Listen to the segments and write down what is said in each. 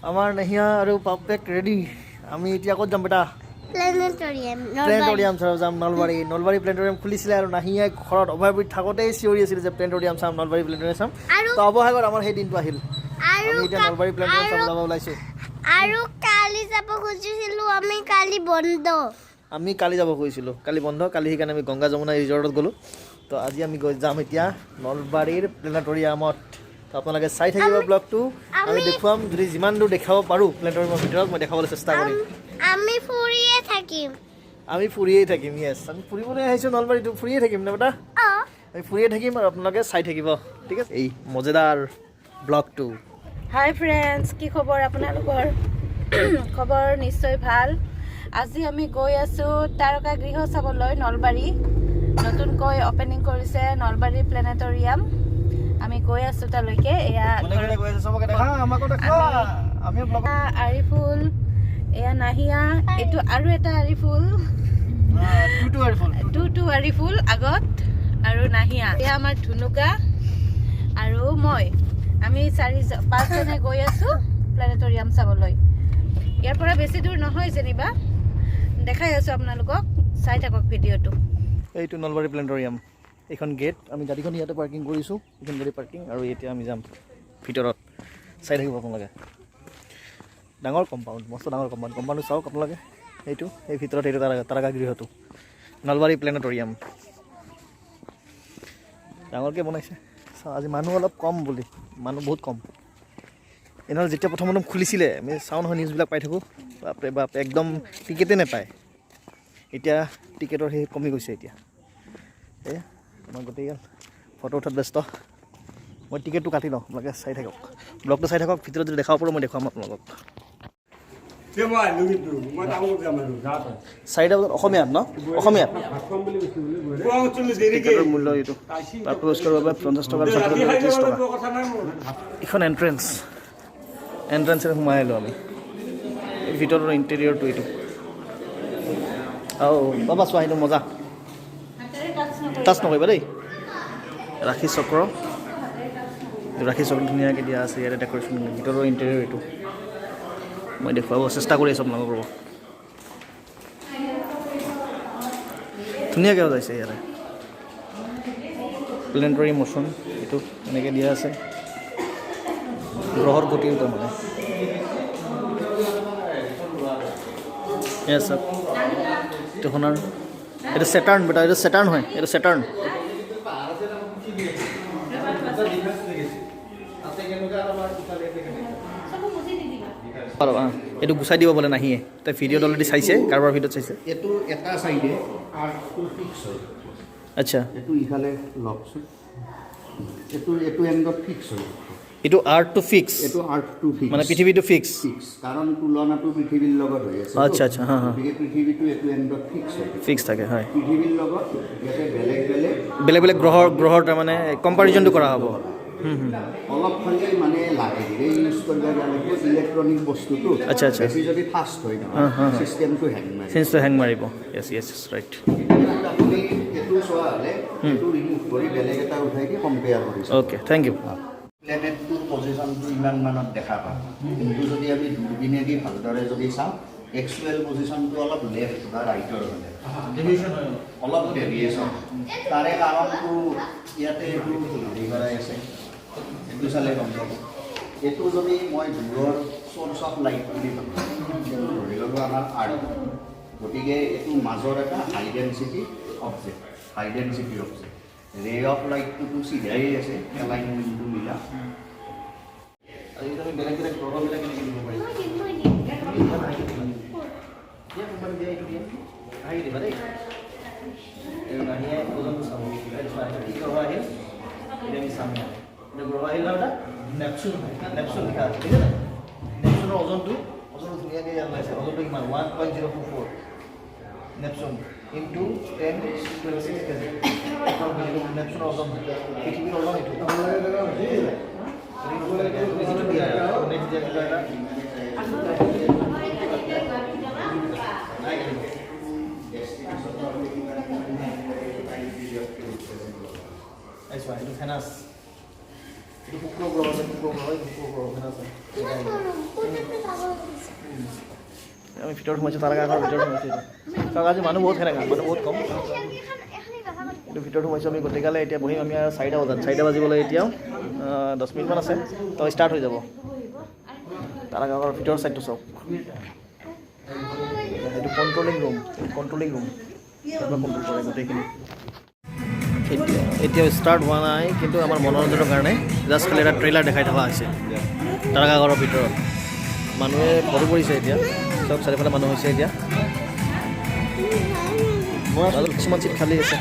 আমাৰ নেহিয়া আৰু পাপেক ৰেডি। আমি এতিয়া ক'ত যাম বেটা? প্লেনেটৰিয়াম। প্লেনেটৰিয়াম চাব যাম, নলবাৰী। নলবাৰী প্লেনেটৰিয়াম খুলিছিলে আৰু নাহিয়াই ঘৰত অভয়াপুৰীত থাকোঁতেই চিঞৰি আছিলে যে প্লেনেটৰিয়াম চাম, নলবাৰী প্লেনেটৰিয়াম চাম। আৰু তো অৱশেষত আমাৰ সেই দিনটো আহিল। আৰু আমি এতিয়া নলবাৰী প্লেনেটৰিয়াম চাব যাব ওলাইছোঁ। আৰু কালি যাব খুজিছিলো আমি, কালি বন্ধ। আমি কালি যাব খুজিছিলোঁ, কালি বন্ধ। কালি সেইকাৰণে আমি গংগা যমুনা ৰিজৰ্টত গ'লোঁ। তো আজি আমি গৈ যাম এতিয়া নলবাৰীৰ প্লেনেটৰিয়ামত। তো আপোনালোকে চাই থাকিব ব্লগটো, আমি দেখুৱাম। যদি যিমান দূৰ দেখাব পাৰোঁ প্লেনেটৰিয়ামৰ ভিতৰত, মই দেখাবলৈ চেষ্টা কৰিম। আমি ফুৰিয়ে থাকিম। আমি ফুৰিয়েই থাকিম। য়েছ, আমি ফুৰিবলৈ আহিছোঁ নলবাৰীটো, ফুৰিয়ে থাকিম ন বেটা? অ। আমি ফুৰিয়ে থাকিম আৰু আপোনালোকে চাই থাকিব, ঠিক আছে, এই মজেদাৰ ব্লগটো। হাই ফ্ৰেণ্ডছ, কি খবৰ আপোনালোকৰ? খবৰ নিশ্চয় ভাল। আজি আমি গৈ আছোঁ তাৰকা গৃহ চাবলৈ নলবাৰী। নতুনকৈ অপেনিং কৰিছে নলবাৰী প্লেনেটৰিয়াম। আমি গৈ আছোঁ তালৈকে। এয়া আৰিফুল, এয়া নাহিয়া, এইটো আৰু এটা আৰিফুল, টু টু আৰিফুল আগত আৰু নাহিয়া। এয়া আমাৰ ধুনুকা আৰু মই, আমি চাৰি পাঁচজনে গৈ আছোঁ প্লেনেটৰিয়াম চাবলৈ। ইয়াৰ পৰা বেছি দূৰ নহয় যেনিবা। দেখাই আছোঁ আপোনালোকক, চাই থাকক ভিডিঅ'টো। এইটো নলবাৰী প্লেনেটৰিয়াম, এইখন গেট। আমি গাড়ীখন ইয়াতে পাৰ্কিং কৰিছোঁ, এইখন গাড়ী পাৰ্কিং। আৰু এতিয়া আমি যাম ভিতৰত, চাই থাকিব আপোনালোকে। ডাঙৰ কম্পাউণ্ড, মস্ত ডাঙৰ কম্পাউণ্ড। কম্পাউণ্ডটো চাওক আপোনালোকে। এইটো এই ভিতৰত এইটো তাৰকাগৃহটো, নলবাৰী প্লেনেটৰিয়াম ডাঙৰকৈ বনাইছে। চাওঁ, আজি মানুহ অলপ কম বুলি, মানুহ বহুত কম। এনেহ'লে যেতিয়া প্ৰথম প্ৰথম খুলিছিলে, আমি চাওঁ নহয়, নিউজবিলাক পাই থাকোঁ, বাপৰে বাপ, একদম টিকেটেই নাপায়। এতিয়া টিকেটৰ সেই কমি গৈছে এতিয়া। এয়া আমাৰ গোটেই ফটো উঠাত ব্যস্ত। মই টিকেটটো কাটি লওঁ, আপোনালোকে চাই থাকক, ব্লগটো চাই থাকক। ভিতৰত যদি দেখাব পাৰোঁ, মই দেখুৱাম আপোনালোকক। 4টা বজাত অসমীয়াত ন, অসমীয়াত টিকেটৰ মূল্য এইটো প্ৰাপ্তবয়স্কৰ বাবে 50 টকা, ছাত্ৰৰ বাবে 30 টকা। এইখন এণ্ট্ৰেঞ্চ, এণ্ট্ৰেঞ্চেৰে সোমাই আহিলোঁ আমি। এই ভিতৰৰ ইণ্টেৰিয়ৰটো এইটো। আৰু বাবা চোৱা, সেইটো মজা। টাচ নকৰিবা দেই। ৰাশি চক্ৰ, ৰাশি চক্ৰ ধুনীয়াকৈ দিয়া আছে ইয়াতে ডেক'ৰেশ্যন। ভিতৰৰ ইণ্টেৰিয়ৰ এইটো, মই দেখুৱাব চেষ্টা কৰি আছোঁ আপোনালোকক, ৰ'ব। ধুনীয়াকৈ সজাইছে ইয়াতে। প্লেনেটৰী মোশ্যন এইটো এনেকৈ দিয়া আছে, গ্ৰহৰ গতিও তাৰমানে। এয়া চাওক, এইটো সোণাৰ, এইটো চেটাৰ্ণ বেটা, এইটো চেটাৰ্ণ হয়, এইটো চেটাৰ্ণ। এইটো গুচাই দিব বোলে নাহিয়ে। তাই ভিডিঅ'ত অলৰেডি চাইছে, কাৰোবাৰ ভিডিঅ'ত চাইছে। এইটো এটা চাইডে আৰ্থটো ফিক্স হয়। এইটো ইফালে লওকচোন, এইটো এণ্ডত ফিক্স হয়। এইটো আৰ্থটো ফিক্স? এইটো আৰ্থটো ফিক্স। মানে পৃথিৱীটো ফিক্স? ফিক্স, কাৰণ তুলনাটো পৃথিৱীৰ লগত হৈ আছে। আচ্ছা আচ্ছা হা হা গতিকে পৃথিৱীটো এইটো এণ্ডত ফিক্স হয়। ফিক্স থাকে, হয়। পৃথিৱীৰ লগত ইয়াতে বেলেগ বেলেগ বেলেগ বেলেগ গ্ৰহৰ তাৰমানে কম্পাৰিজনটো কৰা হ'ব। অলপ খালি মানে লাহে ধীৰে ইউজ কৰিব লাগিব, ইলেক্ট্ৰনিক বস্তুটো। আচ্ছা, আচ্ছা। বেছি যদি ফাষ্ট হয় নহয়, চিষ্টেমটো হেং মাৰে। চেঞ্জটো হেং মাৰিব। য়েছ য়েছ ৰাইট। আপুনি এইটো চোৱা হ'লে এইটো ৰিমুভ কৰি বেলেগ এটা উঠাই দি কম্পেয়াৰ কৰি চাব। Okay, thank U. প্লেনেটটোৰ পজিশ্যনটো ইমান মানত দেখা পাওঁ, কিন্তু যদি আমি দূৰবীনেদি ভালদৰে যদি চাওঁ, এক্সুৱেল পজিশ্যনটো অলপ লেফ্ট বা ৰাইটৰ হ'লে অলপ ডেভিয়েশ্যন। তাৰে কাৰণটো ইয়াতে এইটো হেৰি কৰাই আছে, এইটো চালে গম পাব। এইটো যদি মই দূৰৰ চ'ৰ্চ অফ লাইট বুলি ভাবোঁ, এইটো ধৰি ল'লোঁ আমাৰ আৰ্থ। গতিকে এইটো মাজৰ এটা high density object, high density object. Ray of লাইটটোতো চিধাই আছে, এলাইনমেণ্টটো মিলা। আজিকালি বেলেগ বেলেগ গ্ৰহবিলাক কেনেকৈ দিব পাৰি? দিয়া, কোম্পানী দিয়া, এইটো দিয়া, আহি দিবা দেই। এই নাহিয়ে ওজনটো চাব। এইটো চোৱা, এইটো কি গ্ৰহ আহিল, এতিয়া আমি চাম ইয়াতে। এইটো গ্ৰহ আহিল নহয় এটা, নেপচুন হয়, নেপচুন লিখা আছে, ঠিক আছে। নেপচুনৰ ওজনটো ধুনীয়াকৈ ইয়াত ওলাইছে। ওজনটো কিমান? 1.024 Neptune into 10 26 kg। নেপচুনৰ ওজন হয়, পৃথিৱীৰ ওজন এইটো। তুমি যিটো দিয়া, নেক্সট দিয়া কিবা এটা। এই চোৱা, এইটো ভেনাছ। এইটো শুক্ৰ গ্ৰহ আছে, শুক্ৰ গ্ৰহ, এই শুক্ৰ গ্ৰহ আছে। আমি ভিতৰত সোমাইছোঁ, তাৰকাঘৰৰ ভিতৰত সোমাইছোঁ। চাওক, আজি মানুহ বহুত সেনেকা, মানুহ বহুত কম। এইটো ভিতৰত সোমাইছোঁ আমি গোটেইকালে। এতিয়া বহিম আমি আৰু 4টা বজাত, 4টা বাজিবলৈ এতিয়াও 10 মিনিটমান আছে, তো ষ্টাৰ্ট হৈ যাব। তাৰকাঘৰৰ ভিতৰৰ ছাইডটো চাওক। সেইটো controlling room, controlling room, control কৰে গোটেইখিনি। এতিয়া ষ্টাৰ্ট হোৱা নাই, কিন্তু আমাৰ মনোৰঞ্জনৰ কাৰণে জাষ্ট খালি এটা ট্ৰেইলাৰ দেখাই থকা হৈছে। তাৰকাঘৰৰ ভিতৰত মানুহে ভৰি পৰিছে এতিয়া। চব চাৰিওফালে মানুহ হৈছে এতিয়া। মাজত কিছুমান চিট খালী আছে।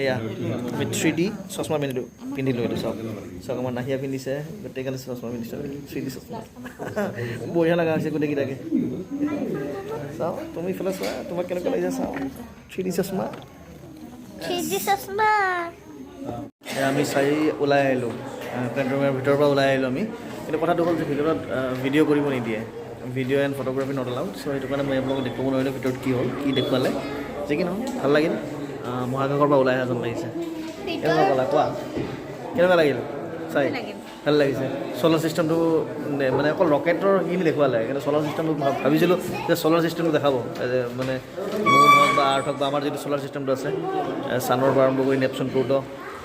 এয়া আমি 3D চশমা পিন্ধিলোঁ পিন্ধিলোঁ এইটো চাওক চাওক, আমাৰ নাহিয়া পিন্ধিছে, গোটেইকালে চশমা পিন্ধিছে, 3D চশমা। বঢ়িয়া লগা হৈছে গোটেইকেইটাকে। চাওঁ, তুমি ইফালে চোৱা, তোমাক কেনেকুৱা লাগিছে চাওঁ। 3D চশমা। 3D চশমা। এয়া আমি চাই ওলাই আহিলোঁ, প্লেনেটৰিয়ামৰ ভিতৰৰ পৰা ওলাই আহিলোঁ আমি। কিন্তু কথাটো হ'ল যে ভিতৰত ভিডিঅ' কৰিব নিদিয়ে, video and photography not allowed. So সেইটো কাৰণে মই আপোনালোকক দেখুৱাব নোৱাৰিলোঁ ভিতৰত কি হ'ল, কি দেখুৱালে। যি কি নহওক, ভাল লাগিল। মহাকাশৰ পৰা ওলাই অহা যেন লাগিছে। কেনেকুৱা পালা কোৱা, কেনেকুৱা লাগিল চাই? ভাল লাগিছে। চ'লাৰ চিষ্টেমটো মানে অকল ৰকেটৰ সেইখিনি দেখুৱালে, কিন্তু চ'লাৰ চিষ্টেমটো ভাবিছিলোঁ যে চ'লাৰ চিষ্টেমটো দেখাব, এই যে মানে মুন হওক বা আৰ্থ হওক বা আমাৰ যিটো চ'লাৰ চিষ্টেমটো আছে, ছানৰ পৰা আৰম্ভ কৰি নেপচুন, প্লুট',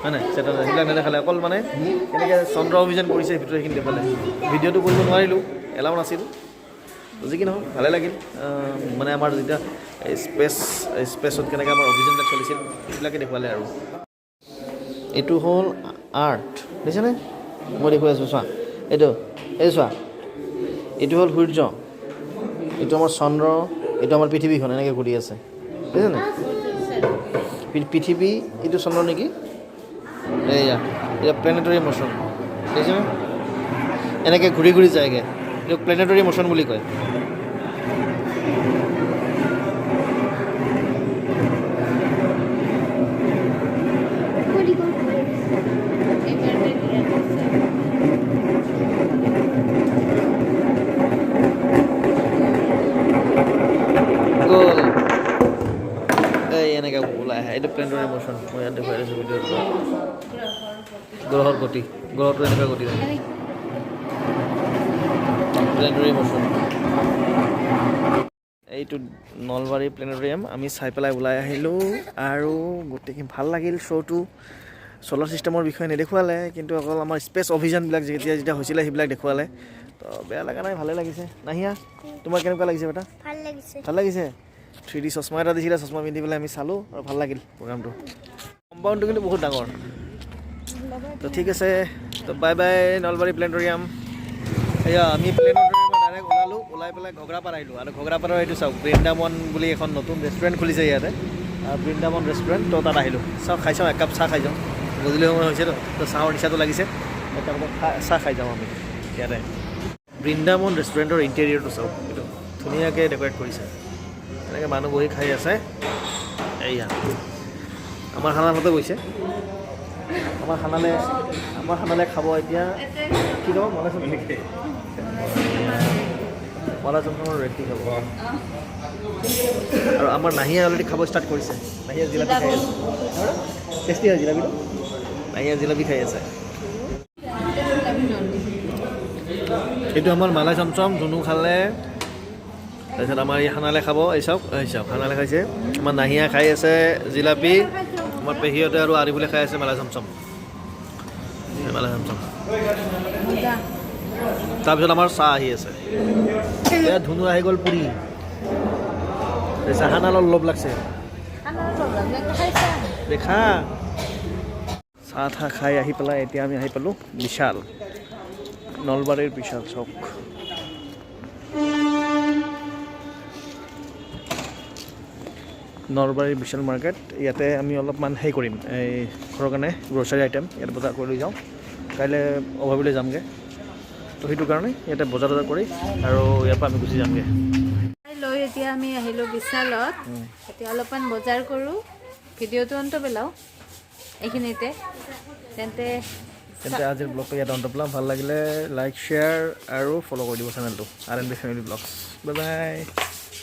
হয় নাই, চেটাৰ্ণ, সেইবিলাক নেদেখালে। অকল মানে কেনেকৈ চন্দ্ৰ অভিযান কৰিছে ভিতৰত সেইখিনি দেখুৱালে। ভিডিঅ'টো কৰিব নোৱাৰিলোঁ, এলাউ নাছিল। যি কি নহওক, ভালে লাগিল। মানে আমাৰ যেতিয়া স্পেচত কেনেকৈ আমাৰ অভিযানবিলাক চলিছিল, সেইবিলাকে দেখুৱালে। আৰু এইটো হ'ল আৰ্থ, দেখিছেনে? মই দেখুৱাই আছোঁ, চোৱা। এইটো, এই চোৱা, এইটো হ'ল সূৰ্য, এইটো আমাৰ চন্দ্ৰ, এইটো আমাৰ পৃথিৱীখন এনেকৈ ঘূৰি আছে, দেখিছেনে? পৃথিৱী, এইটো চন্দ্ৰ নেকি? এইয়া এতিয়া প্লেনেটৰী মোশ্যন, দেখিছেনে? এনেকৈ ঘূৰি ঘূৰি যায়গৈ, এইটো প্লেনেটৰী মোশ্যন বুলি কয়। ঘূৰি ঘূৰি। এইবাৰতে দিয়া গৈছে। গ'ল, এই এনেকৈ ওলাই আহে। এইটো প্লেনেটৰী মোশ্যন, মই ইয়াত দেখুৱাই দিছোঁ ভিডিঅ'টো। গ্ৰহৰ গতি, গ্ৰহটো এনেকুৱা গতি হয়, প্লেনেটৰী মোশ্যন। এইটো নলবাৰী প্লেনেটৰিয়াম আমি চাই পেলাই ওলাই আহিলোঁ আৰু গোটেইখিনি ভাল লাগিল। শ্ব'টো চ'লাৰ চিষ্টেমৰ বিষয়ে নেদেখুৱালে, কিন্তু অকল আমাৰ স্পেচ অভিযানবিলাক যেতিয়া যেতিয়া হৈছিলে সেইবিলাক দেখুৱালে। তো বেয়া লগা নাই, ভালে লাগিছে। নাহিয়া, তোমাৰ কেনেকুৱা লাগিছে বেটা? ভাল লাগিছে। ভাল লাগিছে। 3D চশমা এটা দিছিলে, চশমা পিন্ধি পেলাই আমি চালোঁ আৰু ভাল লাগিল প্ৰগ্ৰামটো। কম্পাউণ্ডটো কিন্তু বহুত ডাঙৰ। তো ঠিক আছে, তো বাই বাই নলবাৰী প্লেনেটৰিয়াম। এয়া আমি প্লেনেটৰিয়ামৰ ডাইৰেক্ট ওলালোঁ, ওলাই পেলাই ঘগ্ৰাপাৰ আহিলোঁ। আৰু ঘগ্ৰাপাৰৰ এইটো চাওক, বৃন্দাবন বুলি এখন নতুন ৰেষ্টুৰেণ্ট খুলিছে ইয়াতে, বৃন্দাবন ৰেষ্টুৰেণ্ট। তো তাত আহিলোঁ, চাওঁ খাই চাওঁ, একাপ চাহ খাই যাওঁ। গধূলি সময় হৈছেতো, তো চাহৰ নিচাটো লাগিছে, একাপ চাহ খাই যাওঁ আমি ইয়াতে। বৃন্দাবন ৰেষ্টুৰেণ্টৰ ইণ্টেৰিয়ৰটো চাওক, এইটো ধুনীয়াকৈ ডেক'ৰেট কৰিছে, এনেকৈ মানুহ বহি খাই আছে। এইয়া আমাৰ খানালতে গৈছে, আমাৰ খানালে খাব এতিয়া। কি খাব? মলাই চমচম, মলাই চমচমৰ ৰেডি খাব। আৰু আমাৰ নাহিয়া অলৰেডি খাব ষ্টাৰ্ট কৰিছে। নাহিয়া জিলাপি খাই আছে, টেষ্টি হয় জিলাপিটো। নাহিয়া জিলাপি খাই আছে। এইটো আমাৰ মালাই চমচম ধুনু খালে, তাৰপিছত আমাৰ এই খানালে খাব। এই চাওক, এই চাওক, খানালে খাইছে। আমাৰ নাহিয়া খাই আছে জিলাপি, আমাৰ পেহীহঁতে আৰু আৰিফুলে খাই আছে মালাই চমচম, এই মালাই চমচম। তাৰপিছত আমাৰ চাহ আহি আছে। এতিয়া ধুনু আহি গ'ল পুৰি, চাহানালৰ লোভ লাগছে। দেখা, চাহ তাহ খাই আহি পেলাই এতিয়া আমি আহি পালোঁ বিশাল, নলবাৰীৰ বিশাল চক। নলবাৰীৰ বিশাল মাৰ্কেট। ইয়াতে আমি অলপমান হেৰি কৰিম, এই ঘৰৰ কাৰণে গ্ৰ'চাৰী আইটেম ইয়াত বজাৰ কৰি লৈ যাওঁ। কাইলৈ অভাৱলৈ যামগৈ, তো সেইটো কাৰণে ইয়াতে বজাৰ তজাৰ কৰি আৰু ইয়াৰ পৰা আমি গুচি যামগৈ। লৈ এতিয়া আমি আহিলোঁ বিশালত, এতিয়া অলপমান বজাৰ কৰোঁ, ভিডিঅ'টো অন্ত পেলাওঁ এইখিনিতে তেন্তে। তেন্তে আজিৰ ব্লগটো ইয়াত অন্ত পেলাওঁ। ভাল লাগিলে লাইক, শ্বেয়াৰ আৰু ফ'ল' কৰি দিব চেনেলটো, R N B family blogs. Bye bye.